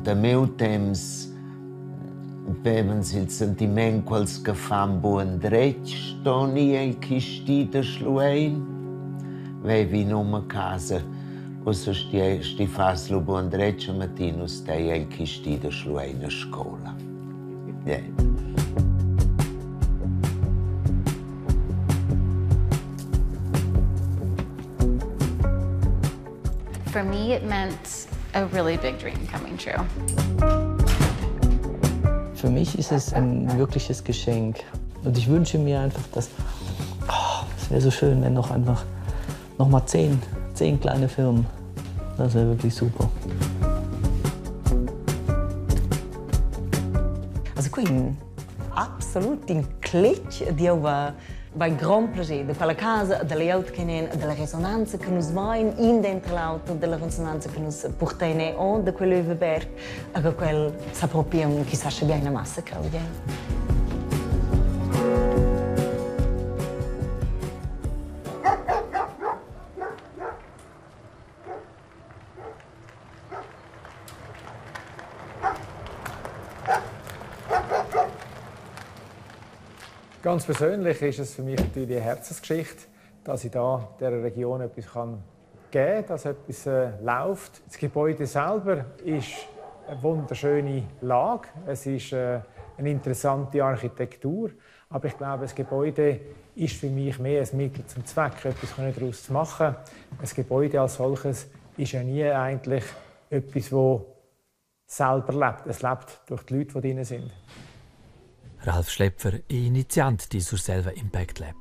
Da meu temps vevans il sentiment quels che fan buan dretg ston ir el chisti da Schluein. Vevi num a casa, ussa sti fas lu buan dretg a Martinus stei el chisti da Schluein a scola. Yeah. For me, it meant a really big dream coming true. Für mich ist es ein wirkliches Geschenk. Und ich wünsche mir einfach, dass oh, es wäre so schön, wenn noch einfach noch mal 10 kleine Firmen. Das wäre wirklich super. Also quei absolut in cletg ed jeu vai grond plascher da quella casa, da glieud che nen, dalla resonanza che nus vain in dentro l'auto, dalla resonanza che nus purtein on da quel Löwenberg, e che quel sa propi un chi sa sche bien una massa creu Ganz persönlich ist es für mich natürlich eine Herzensgeschichte, dass ich da dieser Region etwas geben kann, dass etwas läuft. Das Gebäude selber ist eine wunderschöne Lage. Es ist eine interessante Architektur. Aber ich glaube, das Gebäude ist für mich mehr ein Mittel zum Zweck, etwas daraus zu machen. Ein Gebäude als solches ist ja nie eigentlich etwas, das selber lebt. Es lebt durch die Leute, die drin sind. Ralf Schläpfer è iniziant di Surselva Impact Lab.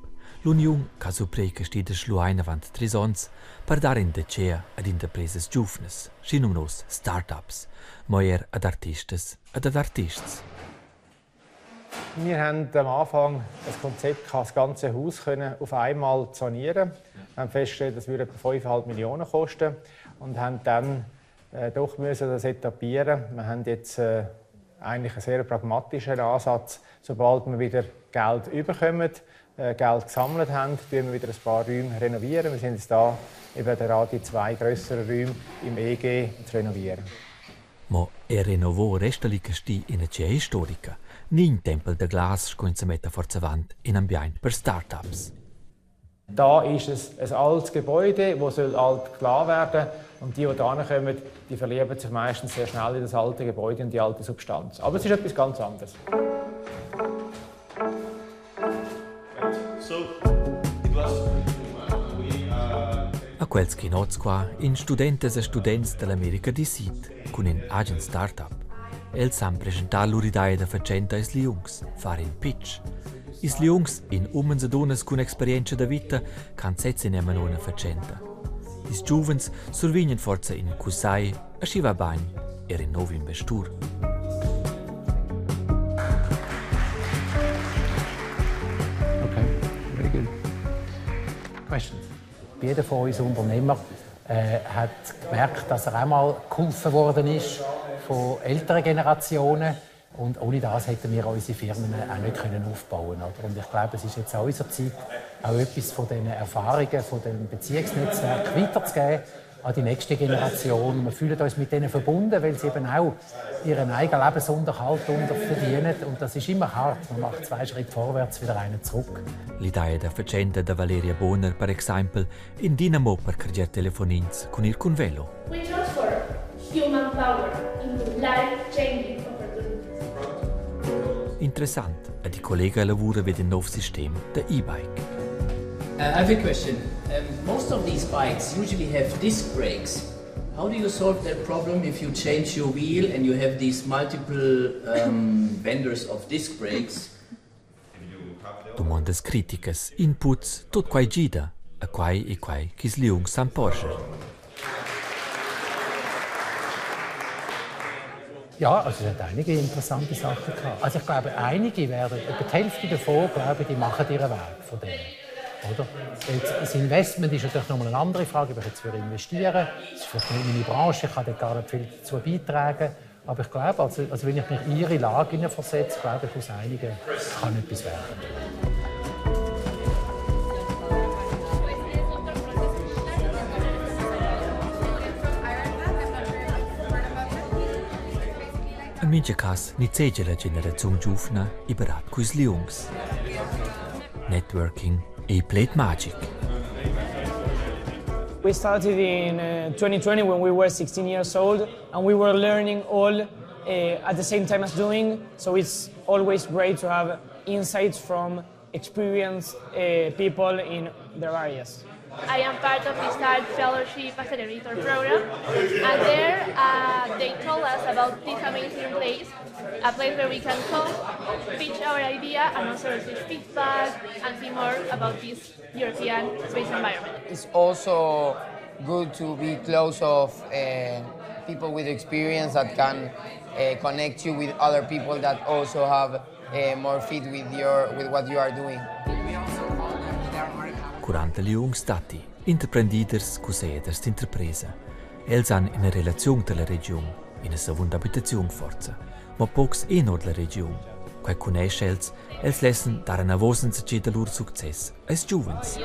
L'uniun ch'ha surpre casti da Schluein avant 3 onns per dar in decea ad interpresas giuvnas, schinumnos start-ups, mo er ad artistas ed ad artists. Wir haben am Anfang ein Konzept gehabt, das ganze Haus können auf einmal zu sanieren. Wir haben festgestellt, das würde etwa 5,5 Millionen kosten und haben dann doch müssen das etablieren. Wir haben jetzt eigentlich einen sehr pragmatischen Ansatz. Sobald wir wieder Geld überkommen, Geld gesammelt haben, tun wir wieder ein paar Räume renovieren. Wir sind jetzt da eben daran, die 2 grösseren Räume im EG zu renovieren. Mo er renovò resta li casti ina tgea historica, nin tempel da glas sco ins metta forza avant in ambient per start-ups. Da ist es ein altes Gebäude, das soll alt gelassen werden. Und die, die da kommen, die verlieben sich meistens sehr schnell in das alte Gebäude und die alte Substanz. Aber es ist etwas ganz anderes. A quels che nots qua in studentes e students dell'America di Sid cun in agen startup. Els han presentà lur idea da fatschenta als liungs, far in pitch. Ils liungs, in umens e dunnas cun experienza da vita, ch'han sezs in emma una fatschenta. Ils giuvens survegnan forsa in cussagl, aschi va bagn, er in nov investur. Okay, very good. Questions? Jeder von uns Unternehmer hat gemerkt, dass er auch mal geholfen worden ist von älteren Generationen. Und ohne das hätten wir unsere Firmen auch nicht können aufbauen können. Und ich glaube, es ist jetzt auch unsere Zeit, auch etwas von diesen Erfahrungen, von dem Beziehungsnetzwerk weiterzugeben an die nächste Generation. Wir fühlen uns mit denen verbunden, weil sie eben auch ihren eigenen Lebensunterhalt verdienen. Und das ist immer hart. Man macht 2 Schritte vorwärts, wieder einen zurück. L'idea da fatschenta da Valeria Boner, per exempel, in dinamo per carger telefonins cun ir cun velo. We transform human power into life-changing opportunities. Interessant, e di collega lavura vid in nov sistem da e-bike. I have a question. Most of these bikes usually have disc brakes. How do you solve that problem if you change your wheel and you have these multiple vendors of disc brakes? Dumondas criticas, inputs, tut quai gida, a quai e quai ch'ils liungs san porscher. Ja, also es hat einige interessante Sachen gehabt. Also ich glaube, einige werden, etwa die Hälfte davon, glaube ich, die machen ihren Weg von denen. Oder? Jetzt, das Investment ist natürlich nochmal eine andere Frage, ob ich jetzt würde investieren. Das ist vielleicht nicht meine Branche, ich kann dort gar nicht viel dazu beitragen. Aber ich glaube, also wenn ich mich in ihre Lage hineinversetze, glaube ich, aus einigen kann etwas werden. In mintga cass nizzegia la generaziun giuvna il barat culs liungs. Networking ei pled magic. We started in 2020 when we were 16 years old and we were learning all at the same time as doing. So it's always great to have insights from experienced people in their areas. I am part of the START Fellowship Accelerator Program, and there they told us about this amazing place, a place where we can come, pitch our idea, and also receive feedback and see more about this European space environment. It's also good to be close of people with experience that can connect you with other people that also have more fit with what you are doing. 40 liungs datti, interprendiders, cussegliaders d'interpresa. Els han ina relaziun dalla regiun, ina segunda abitaziun forsa, ma pocs en ord la regiun. Quei cunesce els, els lessen dar anavos enzatgei da lur success als giuvens.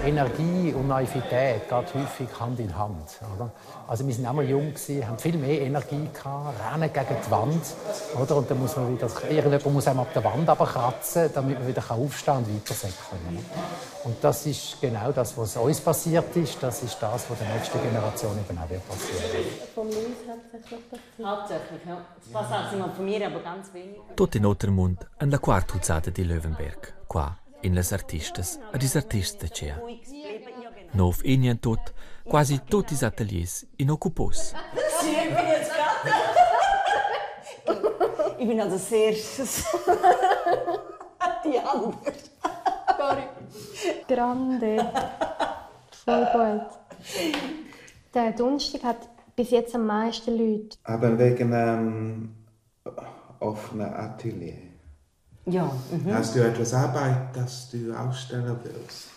Energie und Naivität geht häufig Hand in Hand. Oder? Also wir sind auch mal jung gewesen, haben viel mehr Energie gehabt, rennen gegen die Wand, oder? Und dann muss man wieder, irgendjemand muss einem ab der Wand kratzen, damit man wieder aufstehen und weitersäckeln. Und das ist genau das, was uns passiert ist. Das ist das, was der nächsten Generation eben auch wird passieren. Von Luis hauptsächlich passiert. Hauptsächlich, ja. Das passt von mir aber ganz wenig. Tot in oter mund en la quarta alzada di Löwenberg, qua in las artistas ad is artists da tgea. Nov eni tot, quasi tutti ils ateliers inoccupos. Sì, ich bin jetzt gerade. Ich bin also sehr die andere. Sorry. Grande. Voll gut. Der Donnerstag hat bis jetzt am meisten Leute. Aber wegen offener Atelier. Ja. Hast du etwas Arbeit, das du ausstellen willst?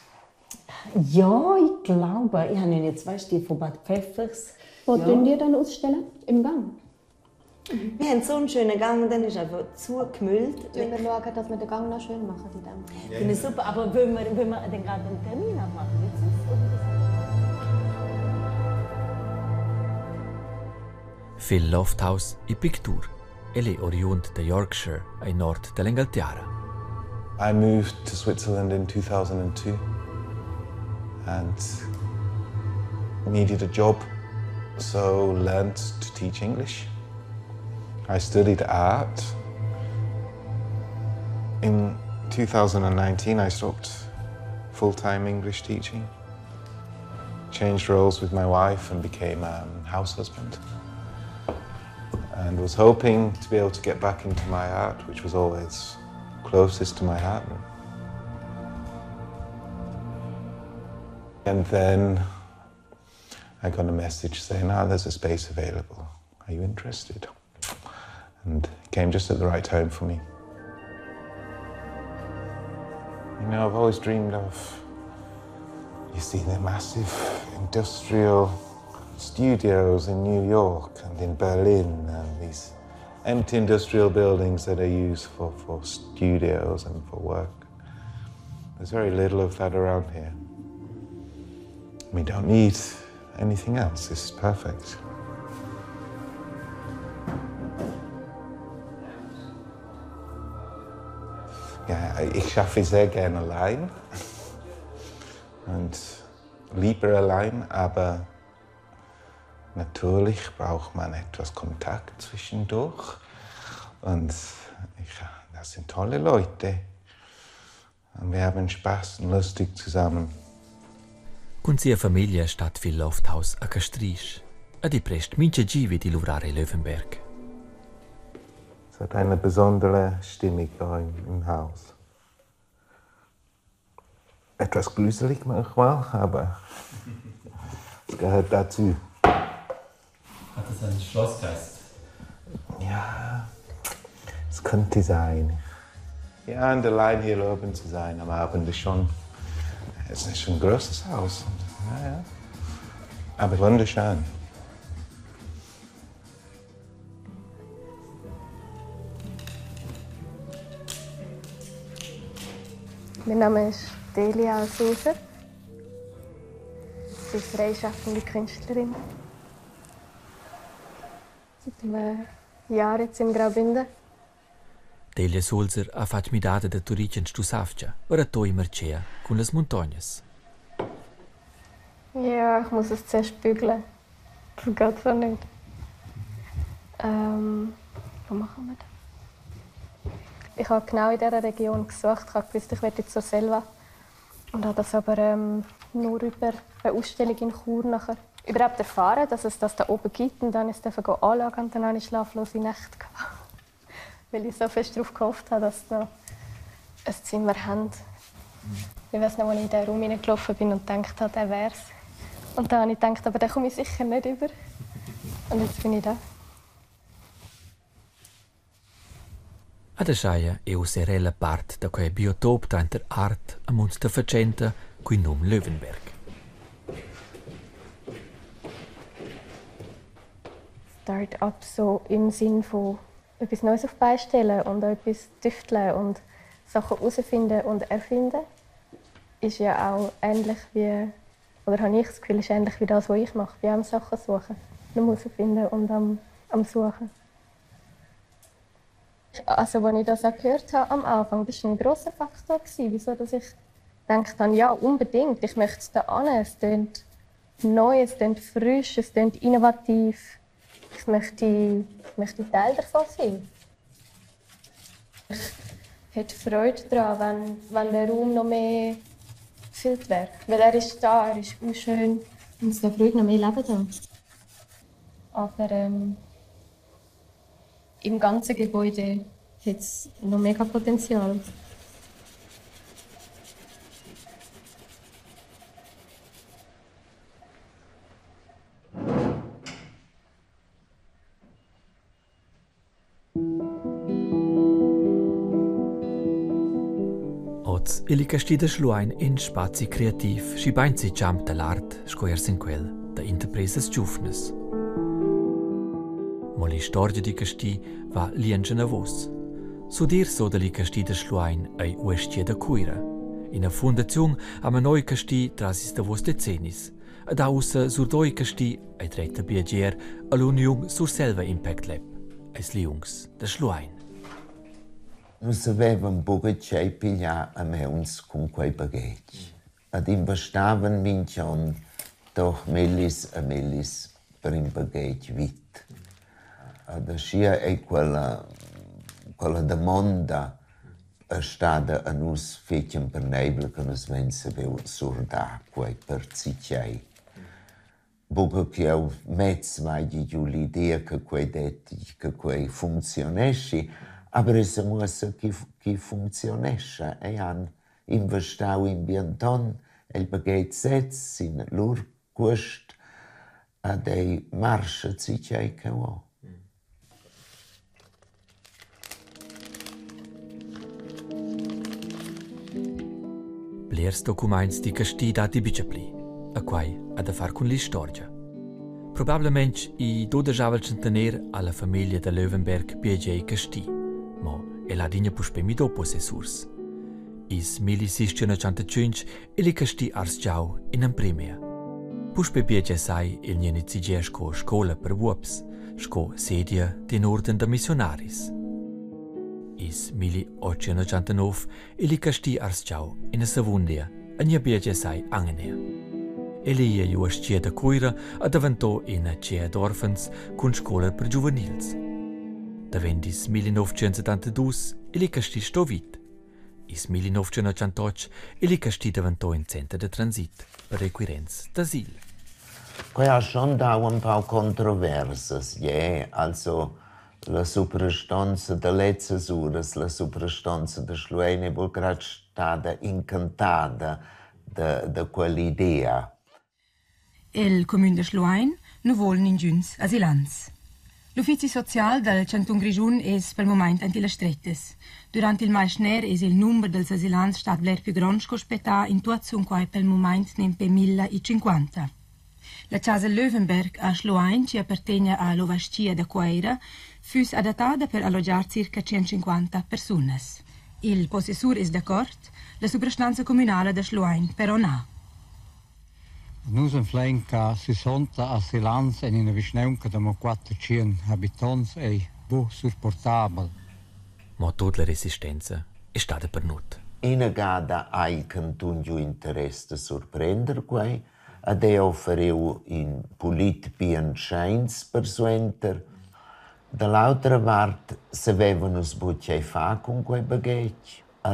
Ja, ich glaube. Ich habe jetzt, weißt du, die von Bad Pfäffers. Wo ja. tun ihr dann ausstellen? Im Gang? Wir haben so einen schönen Gang, dann ist einfach zugemüllt. Sollen wir schauen, dass wir den Gang noch schön machen in dem Fall? Ja. Finde ich super, aber wollen wir dann gerade einen Termin abmachen? Phil Lofthouse è pictur. El è oriund da Yorkshire, ai nord dell'Inghilterra. I moved to Switzerland in 2002 and needed a job, so learned to teach English. I studied art. In 2019, I stopped full-time English teaching, changed roles with my wife and became a house husband. And was hoping to be able to get back into my art, which was always closest to my heart. And then I got a message saying, there's a space available. Are you interested? And it came just at the right time for me. You know, I've always dreamed of, you see, the massive industrial studios in New York and in Berlin, and these empty industrial buildings that are used for studios and for work. There's very little of that around here. We don't need anything else. This is perfect. Ja, ich schaffe sehr gerne allein und lieber allein, aber natürlich braucht man etwas Kontakt zwischendurch. Und das sind tolle Leute. Und wir haben Spaß und lustig zusammen. Cun sia famiglia stat Phil Lofthouse a Castrisch. Ed ei prest mintga gi vid il luvrar a Löwenberg. Es hat eine besondere Stimmung da im Haus. Etwas gruselig manchmal, aber es gehört dazu. Hat es einen Schlossgeist? Ja, es könnte sein. Ja, und allein hier oben zu sein am Abend ist schon, es ist schon ein großes Haus. Ja, ja. Aber wunderschön. Mein Name ist Delia Sulzer. Ich bin freischaffende Künstlerin. Seit einem Jahr jetzt in Graubünden. Delia Sulzer ha fatg midada da Turitg en Stussavgia per a toi marcea cun las muntognas. Ja, ich muss es zuerst bügeln. Das geht so nicht. Was machen wir da? Ich habe genau in dieser Region gesucht. Ich habe gewusst, ich möchte zur Selva. Und habe das aber nur über eine Ausstellung in Chur nachher überhaupt erfahren, dass es das da oben gibt. Und dann ist es anschauen und dann habe ich schlaflose Nächte gehabt. Weil ich so fest darauf gehofft habe, dass sie noch ein Zimmer haben. Ich weiss noch, als ich in diesen Raum hineingelaufen bin und gedacht habe, der wär's. Und dann habe ich gedacht, aber den komme ich sicher nicht über. Und jetzt bin ich da. Ad ascheia è uss era ella part da quei biotop tranter art e mund da fatschenta cun num Löwenberg. Start-up so im Sinn von etwas Neues auf die Beine stellen und auch etwas tüfteln und Sachen herausfinden und erfinden, ist ja auch ähnlich wie, oder habe ich das Gefühl, ist ähnlich wie das, was ich mache. Ich bin auch am Sachen suchen, am herausfinden und am Suchen. Also, als ich das auch gehört habe am Anfang, das war ein grosser Faktor, wieso dass ich gedacht habe, ja, unbedingt, ich möchte da hin. Es tönt neu, es tönt frisch, es tönt innovativ. Ich möchte Teil davon sein. Ich hätte Freude daran, wenn der Raum noch mehr gefüllt wäre. Weil er ist da, er ist auch schön und es darf ruhig noch mehr Leben da. Aber im ganzen Gebäude hat es noch mega Potenzial. Oz il casti da Schluein in spazi creativ, schi bein si champ dall'art sco er sin quel da interpresas giuvnas. Mo l'istorgia di casti va liensch anavos. Sudir so da li casti da Schluein ei uestia da Cuira. Ina fundaziun ha manoi casti tras is davos decennis. Ed ha ussa surdoi casti ei direct a biagier all'Uniun Surselva Impact Lab, eis liungs da Schluein. Nus avevan buca tgei pigliar a mauns cun quei baghetg. Ed investavan mintg'onn doch millis e millis per in baghetg vit. Ed aschia ei quella damonda stada a nus fetg emperneivla che nus vein saviu surdar quei per zatgei. Buca ch'jeu mez vagi giu l'idea che quei detti, che quei funzioneschi, aber es muossa chi funzionescha. Ei han investau in bienton el baghetg sez sin lur cuost ed ei marscha zatgei cheu ora. Blers documents di casti datti buca pli, a quai ha da far cun l'istorgia. Probabilmente i 12 centener alla famiglia da Löwenberg biagiei casti, ma el adina puspei midò possessurs. Is 1685 il casti ars giau in emprimia. Puspei biagia sai il gneni sco scola per buobs, sco sedia den orden da missionaris. Is 1889 il casti ars giau in a Savundia, a nia biagia sai angenea. Eli ei uastia da Cuira a daventò ina tgea d'orfans cun scola per giuvenils. Davent 1972 il casti sto vit. Is 1988 il casti daventò in center de transit per requirents d'asil. Quei ha schon dau un pau controversas, je, also la suprastonza da lezzas uras, la suprastonza da Schluein è buc grad stada incantada da quell'idea. Il comün da Schluein nu voul ningüns asilants. L'uffizi social dal chantun Grischun es pel mumaint aint illas strettas. Durant il mais schner es il numer dals asilants stat bler plü grond sco spettà, in tuot sun quai pel mumaint nempe 1050. La chasa Löwenberg a Schluein, chi appartegna a l'ovaschia da Cuaira, füss adattada per allogiar circa 150 persunas. Il possessur es d'accord, la suprastanza cumünala da Schluein però na. Nus anflein che 60 asilants en ina vischnaunca da mo 400 habitonts ei. Bu surportabel. Ma tut la resistenza è stada per nut. Ina gada ha il cantun giu interess da surprender quei ed ei offeriu in pulit bien tscheins persuenter. Da l'autra vart savevan nus buc tgei far cun quei baghetg.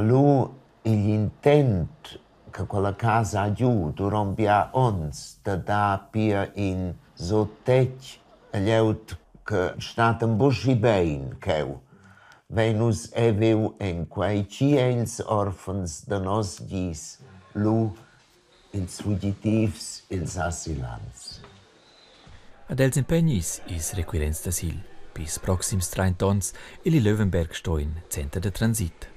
Lu igl intent che quella casa ha giu duront bia onns da dar pia in suttetg a glieud che stattan buc schi bein cheu, vein nus era viu en quei tgi ein ils orfans da nos gis, lu ils fugitivs, ils asilants. Ad els impegnis ils requirents d'asil. Pils proxims 30 onns il Löwenberg sto in center de transit.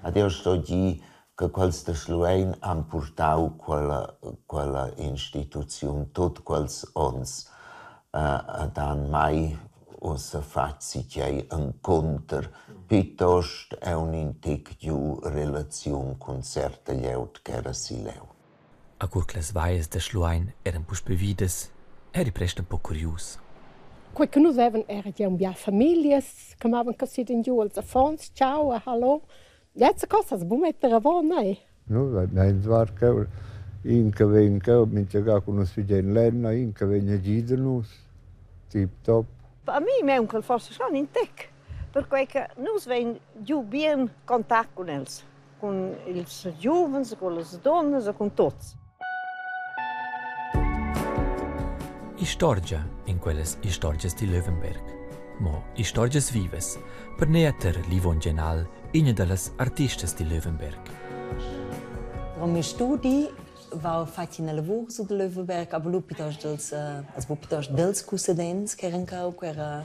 Ad eu sto dir che quels da Schluein han purtau quella, quella instituziun tut quels onns ed han mai ussa fatg si encunter. Piuttost è un in tic giu relaziun cun certa glieud ch'era si leu. A cur che las vaias da Schluein eran puspei vidas, eri prest empau curius. Quei che nus vevan era gia un bia famiglias che mavan così giu als affons, ciao, hallo. Jetzt cosas bu metter avon, ei. Nu, meinvart cheu in che vegn cheu mintga cun nus figein lenna, in che vegn a gida nus. Tip top. A mi maunca forsa schon in tec, perquei che nus vein giu bien contact cun els, cun ils giuvens, cun las dunnas e cun tuts. Istorgia in quellas istorgias di Löwenberg. Mo istorgias vivas, per neater l'Yvonne Genal, ina dallas artistas di Löwenberg. Durant mio studi va fatg ina lavur su da Löwenberg, aber lu piuttosto dels, also piuttosto dels cussedents che eran cau, che era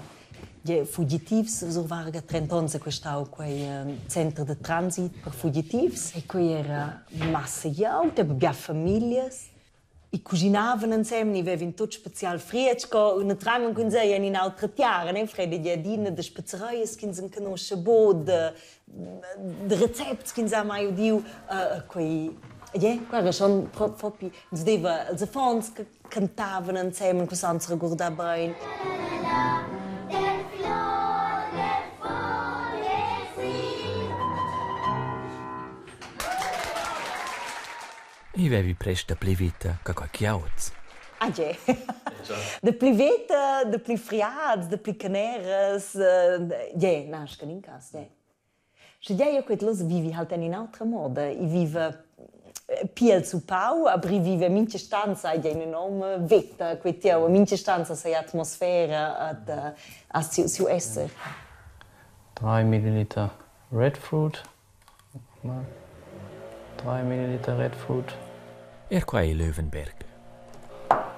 fugitivs sur varga 30 onns è questau quei center de transit per fugitivs e quei era massa glieud, aber bia famiglias. I cuschinavan ensemen, i vevan tut special frietg co naturalmein cun sei en in'autra tiara, ne Fredi di adina da spezzereias ch'ins enconoscha bod, da, da recepts ch'ins ha mai udiu, quei yeah, quei era schon propi, ins deva als affons che cantavan ensemen, co s'ans regurdar bein. I vevi prest dapli vita che quai che oz. Ah gie. Dapli veta, dapli friads, dapli caneras, gie, na, scadin cas, gie. Sche gie, io quei los vivi halt en in'autra moda. I viva pi el zuppau, aber i vive mincha stanza hai ün'enorma veta, quei tieu, mincha stanza sei atmosfera ad a siu, siu esser. 3 Milliliter Red Fruit. Mal 3 Milliliter Red Fruit. Er quai è Löwenberg.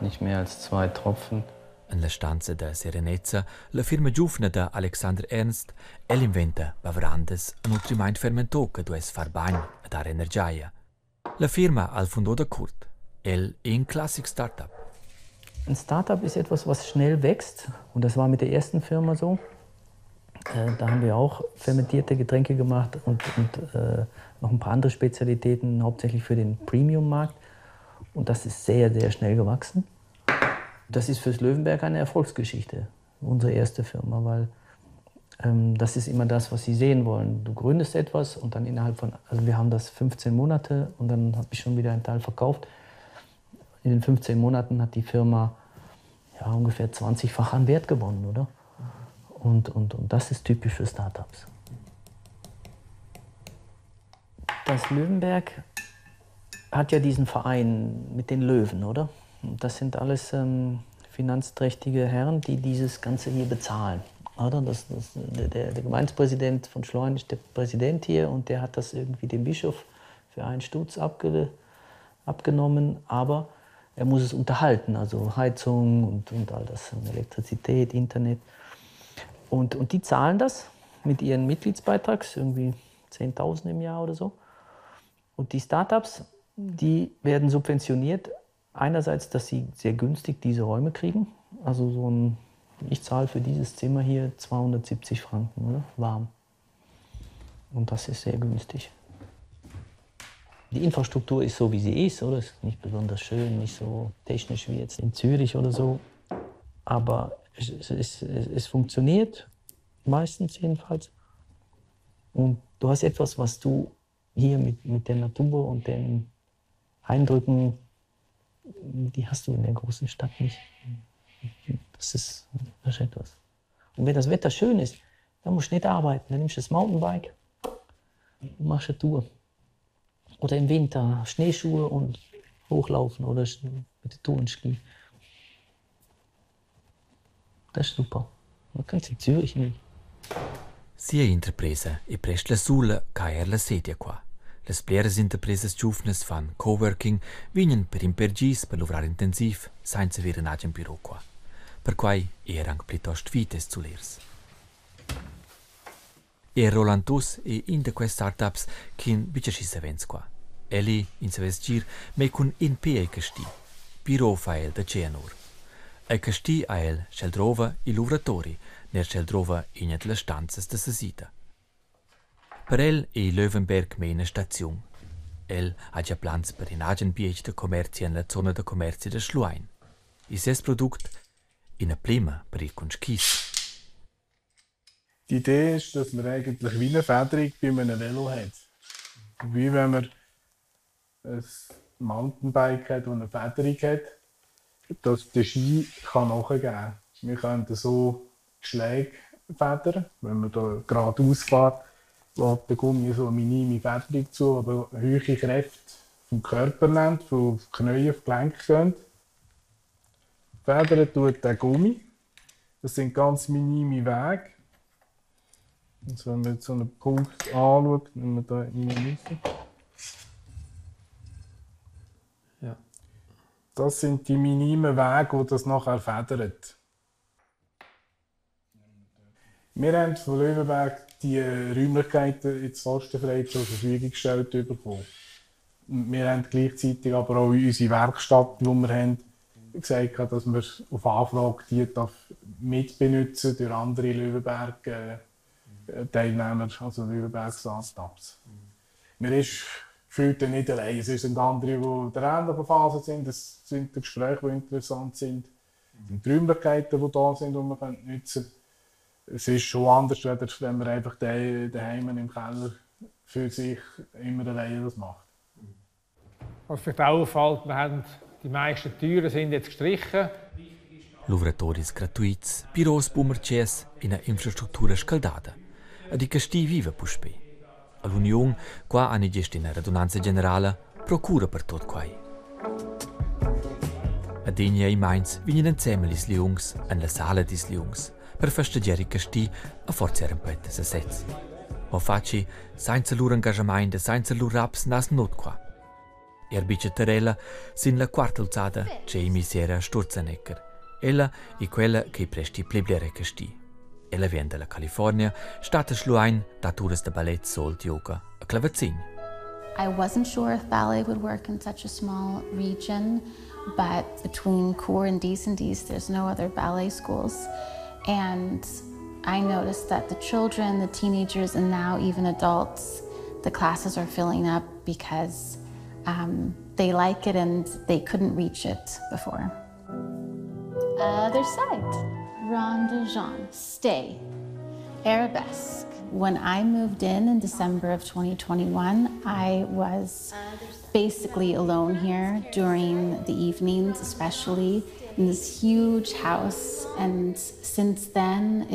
Nicht mehr als zwei Tropfen. En la stanza da Serenezza, la firma giuvna da Alexander Ernst, el inventa bavrandas e nutrimaint fermentò che duess far bagn e dar energia. La firma al fundò da curt. El è in classic Startup. Ein Startup ist etwas, was schnell wächst. Und das war mit der ersten Firma so. Da haben wir auch fermentierte Getränke gemacht und, und noch ein paar andere Spezialitäten, hauptsächlich für den Premium-Markt. Und das ist sehr, sehr schnell gewachsen. Das ist fürs Löwenberg eine Erfolgsgeschichte, unsere erste Firma, weil das ist immer das, was sie sehen wollen. Du gründest etwas und dann innerhalb von, also wir haben das 15 Monate und dann habe ich schon wieder einen Teil verkauft. In den 15 Monaten hat die Firma ja, ungefähr 20-fach an Wert gewonnen, oder? Und, und, und das ist typisch für Startups. Das Löwenberg hat ja diesen Verein mit den Löwen, oder? Das sind alles finanzträchtige Herren, die dieses Ganze hier bezahlen. Oder? Das, das, der, der Gemeindepräsident von Schleun ist der Präsident hier und der hat das irgendwie dem Bischof für einen Stutz abge, abgenommen, aber er muss es unterhalten, also Heizung und, und all das, und Elektrizität, Internet. Und, und die zahlen das mit ihren Mitgliedsbeitrags, irgendwie 10.000 im Jahr oder so. Und die Startups, die werden subventioniert. Einerseits, dass sie sehr günstig diese Räume kriegen. Also so ein, ich zahle für dieses Zimmer hier 270 Franken, oder? Warm. Und das ist sehr günstig. Die Infrastruktur ist so, wie sie ist, oder? Ist nicht besonders schön, nicht so technisch wie jetzt in Zürich oder so. Aber es funktioniert, meistens jedenfalls. Und du hast etwas, was du hier mit der Natur und den Eindrücken, die hast du in der großen Stadt nicht. Das ist etwas. Und wenn das Wetter schön ist, dann musst du nicht arbeiten. Dann nimmst du das Mountainbike und machst eine Tour. Oder im Winter Schneeschuhe und hochlaufen oder mit den Tourenski. Das ist super. Man kann in Zürich nicht. Sia interpresa è prest la sula che er la sedia qua. Las bleras interpresas giuvnas fan coworking, vignan per in per gis per luvrar intensiv, senza haver in agen büro qua. Perquai era anc plitost vites zulers. E Roland Duss è in da queste startups ch'in bicia schi savens qua. Eli, in savess gir, mei cun in pe ei casti. Biro fa el da Cianur. Ei casti a el sch'el drova i luvratori, ner sch'el drova ina delle stanzas da sesida. Per el è Löwenberg mei ina staziun. El ha già plans per in agen bietg da commerzi en la zona da commerzi da Schluein. Il ses product ina plema per ir cun skis. Die Idee ist, dass man eigentlich wie eine Federung bei einem Velo hat. Wie wenn man ein Mountainbike hat, das eine Federung hat, dass der Ski kann nachgeben kann. Wir können so die Schläge federn. Wenn man da geradeaus fährt, lässt der Gummi so eine minime Federung zu, aber hohe Kräfte vom Körper nimmt, von Knien auf Gelenke gehen. Federn tut der Gummi. Das sind ganz minime Wege. Also wenn man jetzt so einen Punkt anschaut, nehmen wir da in die Mitte. Ja. Das sind die minimen Wege, die das nachher federt. Wir haben von Löwenberg die Räumlichkeiten jetzt kostenfrei zur Verfügung gestellt bekommen. Wir haben gleichzeitig aber auch unsere Werkstatt, die wir haben, gesagt, dass wir auf Anfrage die mitbenutzen durch andere Löwenberg-Teilnehmer, also Löwenberg Startups. Man ist gefühlt nicht allein. Es sind andere, die in der ähnlichen Phase sind. Es sind die Gespräche, die interessant sind. Es sind die Räumlichkeiten, die da sind, die man nutzen kann. Es ist schon anders, wenn man einfach daheim im Keller für sich immer alleine das macht. Was vielleicht auch auffällt, wir haben die meisten Türen sind jetzt gestrichen. Luvratoris gratuits, biros bumercies, ina infrastruttura scaldada. Ed i casti viva puspei. All'Union, qua hanno gest ina radunanza generale, procura per tot quai. A Degna e Mainz vignan ensemble is liungs en la sala dis liungs per festeggiare i casti a forza un pet se sez. Ma faci, senza lur engagement e senza lur raps nas not qua. Er bice Terella sin la quarta alzada c'è misera Sturzenegger. Ella è quella che presti pli blere casti. Ella vien dalla California, stat a Schluein, dat uras da ballet, solt, yoga a clavazin. I wasn't sure if ballet would work in such a small region, but between Chur and Disentis, there's no other ballet schools. And I noticed that the children, the teenagers, and now even adults, the classes are filling up because they like it and they couldn't reach it before. Other side, Rond de Jean, stay, arabesque. When I moved in December of 2021, I was basically alone here during the evenings, especially in this huge house. And since then,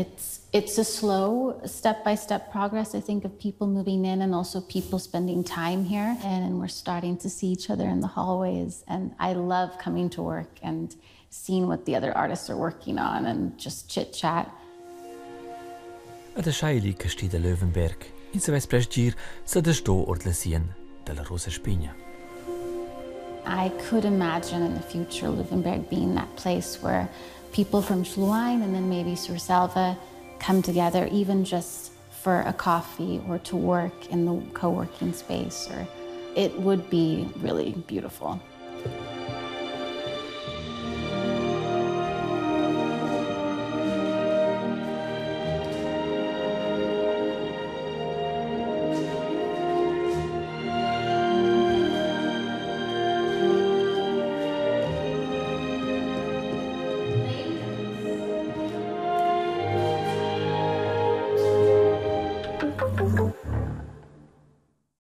it's a slow step-by-step progress, I think, of people moving in and also people spending time here. And we're starting to see each other in the hallways. And I love coming to work and seeing what the other artists are working on and just chit-chat. Ad aschai casti da Löwenberg, in savess prest gir sa da sto ord la sien dalla Rosa Spigna. I could imagine in the future Löwenberg being that place where people from Schluein and then maybe Surselva come together, even just for a coffee or to work in the co-working space, or it would be really beautiful.